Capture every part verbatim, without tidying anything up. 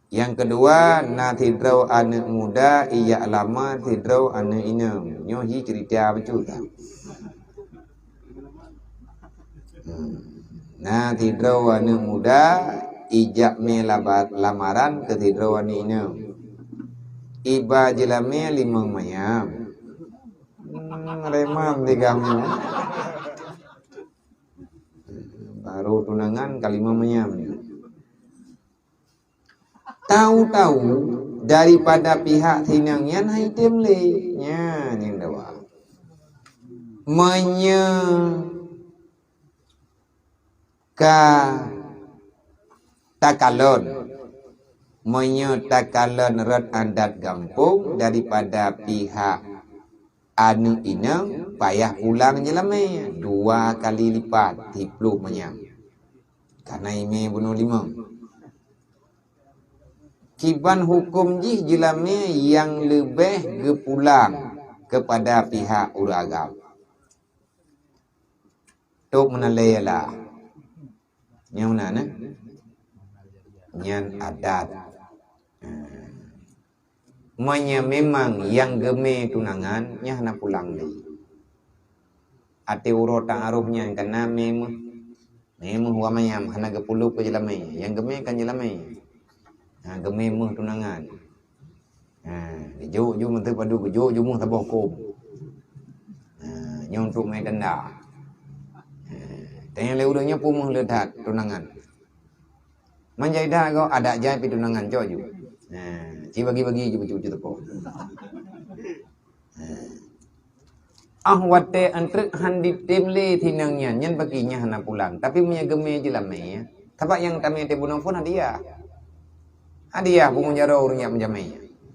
Nyang keudua, na sidroe aneuk muda ijak lamar sidroe aneuk inong. Nyoe hi ceurita bacut. Hmm. Na sidroe aneuk muda ijak mé laba-, lamaran keu sidroe aneuk inong. Iba jeulamé limong manyam. Hmm, remam di gamu. Baru tunangan ka limong manyam. Tahu-tahu daripada pihak sinong nyan hai tem lé. Nyan nyang dawa. Meunyoe ka takalon, meunyoe takalon rot adat gampông daripada pihak aneuk inong, payah pulang jeulamé dua kali lipat, siploh manyam. Kana imé bunoe limong. Kiban huköm jih jeulamé nyang leubeh geupulang keupada pihak ureuëng agam. Tôb meunalée lah. Nyang meunan, eh? Nyan adat. Meunyoe memang nyang geumé tunangan, nyan hana pulang lé. Até uroe ta'aruf nyan kana mé meuh. Mé meuh wa manyam hana geupeuleue keu jeulamé. Nyang geumé kan jeulamé. Ha, geumé meuh tunangan. Ha, geujok ju meuteupadu, geujok ju meuh saboh kôm. Ha, nyoe untuk mé tanda. Ha, tanyong lé ureuëng nyoe peue meuh le that tunangan. Manjai dah go adat jai pi tunangan cok ju. Ha, ci bagi-bagi ju bacut-bacut teupok. Ha. Ah watée entrek han ditem lé sinong nyan, nyan bagi nyan hana pulang. Tapi meunyoe geumé jeulamé, sabab nyang tamé teubunoe phon hadiah. Hadiah pungo jaroe ureuëng jak meujamé.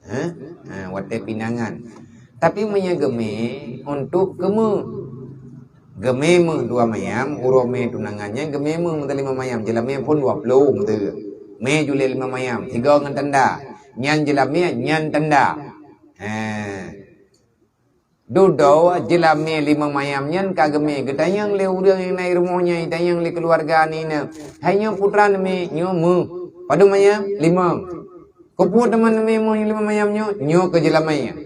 Ha? Ha, watée pinangan. Tapi meunyoe geumé untuk keumeuh. Geumé meuh dua mayam, uroe mé tunangan nyan geumé meuh meuteulima mayam, jeulamé phon dua ploh meuteue. Mé julée lima mayam, sigoe ngon tanda. Nyan jeulamé, nyan tanda. Ha. Dudoe jeulamé limong mayam nyan ka geumé, geutanyong lé ureuëng nyang na i rumoh nyan, geutanyong lé keuluwarga nina, "Hai nyoe putra neumé nyoe meuh, padub mayam?" "Limong." "Keupeue teuma neumé meuh limong mayam nyoe?" "Nyoe keu jeulamé."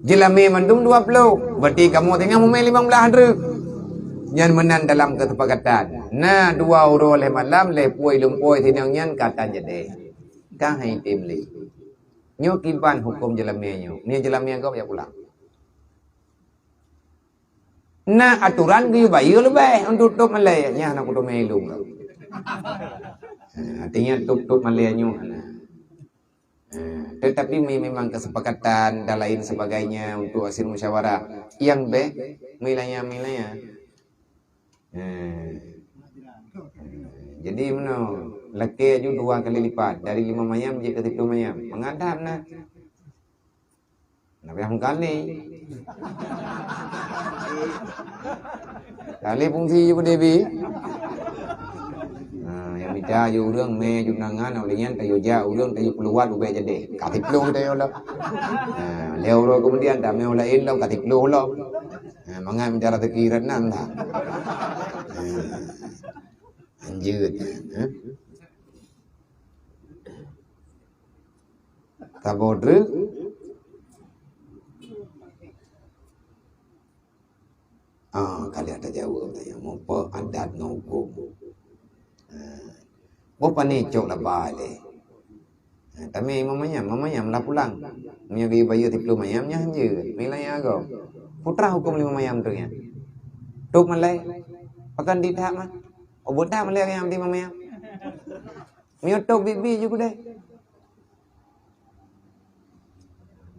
"Jeulamé mandum dua ploh, berarti kamoe teungoh meumé limong blaih treuk." Nyan meunan dalam keusepakatan. Na dua uroe lhée malam, lhée puôi lumpôi sinong nyan ka tan jadéh. Ka hai tem lé. Nyoe kiban huköm jeulamé nyoe. Meunyoe jeulamé gob jak pulang. Na atoran geuyue bayeue leubeh untuk tôb malée, nyan hana kuteumé ilong lom. Ha, artinya tôb-tôb malée nyoe hana. Ha, tetapi me-, memang kesepakatan dan lain sebagainya untuk hasil musyawarah. Nyang bék, meulaya-meulaya. Ha. Jadi meunoe, lakée ju dua kali lipat, dari lima mayam jeuet keu siploh mayam. Mangat that na. Nabi Muhammad kali. Kali fungsi ju keudeh bi. Nah, nyang mita ju ureuëng mé ju tunangan, ulée nyan tayue jak ureuëng tayue peuluwat ubé jadéh. Ka siploh tayue lom. Nah, lhée uroe keumudian tamé ulée lom ka siploh lom. Nah, mangat mita raseuki rot nan lah. Nah, lanjut. Hah? Saboh treuk. Ah, ka lheueh tajaweueb tanya, muphom adat ngon huköm. Ah. Boh pane cok labai lé. Ah, tamé limong mayam, limong mayam lah pulang. Meunyoe geuyue bayeue siploh mayam, nyan jeuet. Meulaya gob. Peue teuma huköm limong mayam tu nyan? Tôb malée. Pakon di that mah. Oh, buet that malée nyang limong mayam. Meunyoe tôb bi-bi ju keudeh.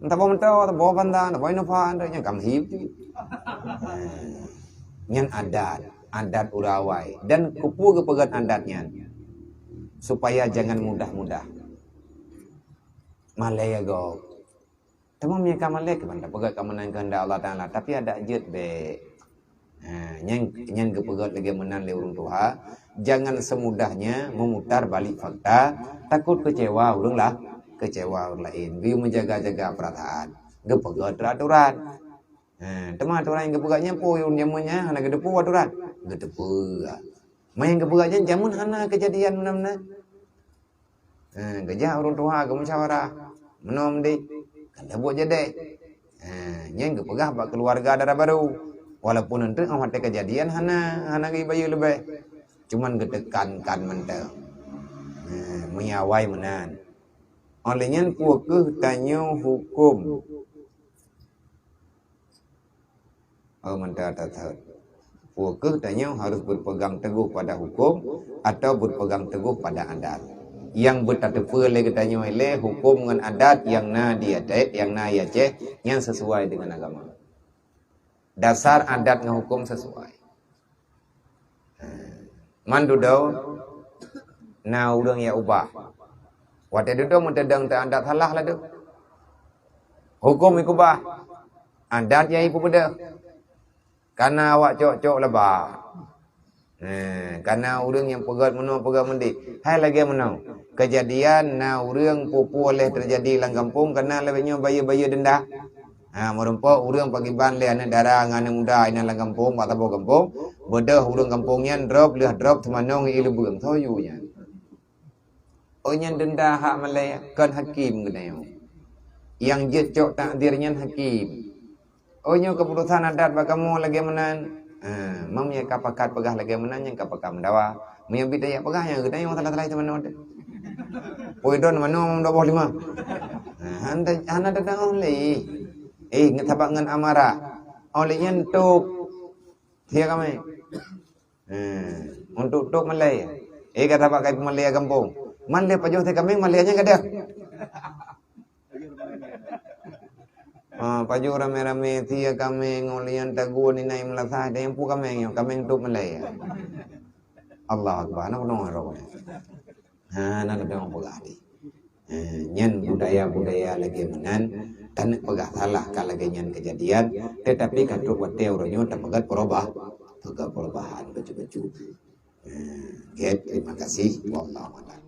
Saboh moto, saboh banda, saboh Innova, nyan ka meuhi. Nyan adat, adat ureuëng awai. Dan keupeue geupeugét adat nyan? Supaya jangan mudah-mudah malée gob. Teuma meunyoe ka malée, kiban tapeugét ka meunan keuheundak Allah Taala, tapi adat jeuet bék. Ha, nyan, nyan geupeugét lagée meunan lé ureuëng tuha, jangan semudahnya memutar balik fakta, takot kecewa ureuëng lah, kecewa ureuëng laén. Geuyue meujaga-jaga peurasaan, geupeugét aturan. Ha, teuma aturan nyang geupeugét nyan peue ureuëng jameun nyan hana geuteupeue aturan? Geuteupeue. Meunyoe geupeugét nyan jameun hana keujadian meunan-meunan. Ha, geujak ureuëng tuha geumusyawarah. Meunoe meudik, kan tabuet jadeh. Ha, nyan geupeugah bak keuluwarga dara barô. Walaupun eunteuk óh watée keujadian hana, hana geubayeue leubeh. Cuman geuteukankan mantong. Ha, meunyo awai meunan. Óh lheueh nyan peue kheueh tanyoe huköm? Oh, mantap, that-that. Peue kheueh tanyoe harus berpegang teguh pada hukum atau berpegang teguh pada adat. Nyang beutateupeue lé geutanyoe lé hukum ngon adat nyang na di Aceh, nyang na di Aceh, nyang sesuai dengan agama. Dasar adat ngon hukum sesuai. Man dudoe na ureuëng nyang ubah. Watée dudoe meuteudong teuh adat salah laju. Huköm ikubah, adat nyang ipeubeudoh. Kana awak cok-cok laba. Nah, kana ureuëng nyang peugét meunoe peugét meudik. Hai lagée meunoe. Keujadian na ureuëng peue-peue lheueh teujadi lam gampông kana lagée nyoe bayeue-bayeue denda. Ha, meurumpok ureuëng pagiban lé aneuëk dara ngon aneuëk muda inan lam gampông, bak saboh gampông, beudôh ureuëng gampông nyan drob lheueh drob teumanong i leubeueng, soe yue nyan. Oh nyan denda hak malée, kon hakim geutanyoe. Nyang jeuet cok takdir nyan hakim. Oh nyoe keuputusan adat bak kamoe lagée meunan. Ha, meunyoe ka pakat peugah lagée meunan, nyang ka pakat meudawa. Meunyoe bit tajak peugah, nyang geutanyoe salah-salah teumanong teuh. Pui don manoe dua boh lima. Ha, hana, hana teudeungoe lé. Eh, ngon sabab ngon amarah. Óh lheueh nyan tôb. Sia kamé. Ha, untuk tôb malée. Eh, ka sabab kai malée gampông. Man lé pajoh teuh kamé, malée nyan gadôh. Ha, pajoh ramé-ramé, sia kamé ngon lian tagun inai meulasah, dan nyang peue kamé nyoe, kamé tôb malée. Allahu Akbar, na peunong roh. Ha, na keudong peugah tadi. Ha, nyan budaya-budaya lagée meunan, taneuk peugah salah ka lagée nyan keujadian, tetapi ka trok watée uroe nyoe tapeugét peurubah, peugét perubahan bacut-bacut. Ha, gét, terima kasih. Wallahu a'lam.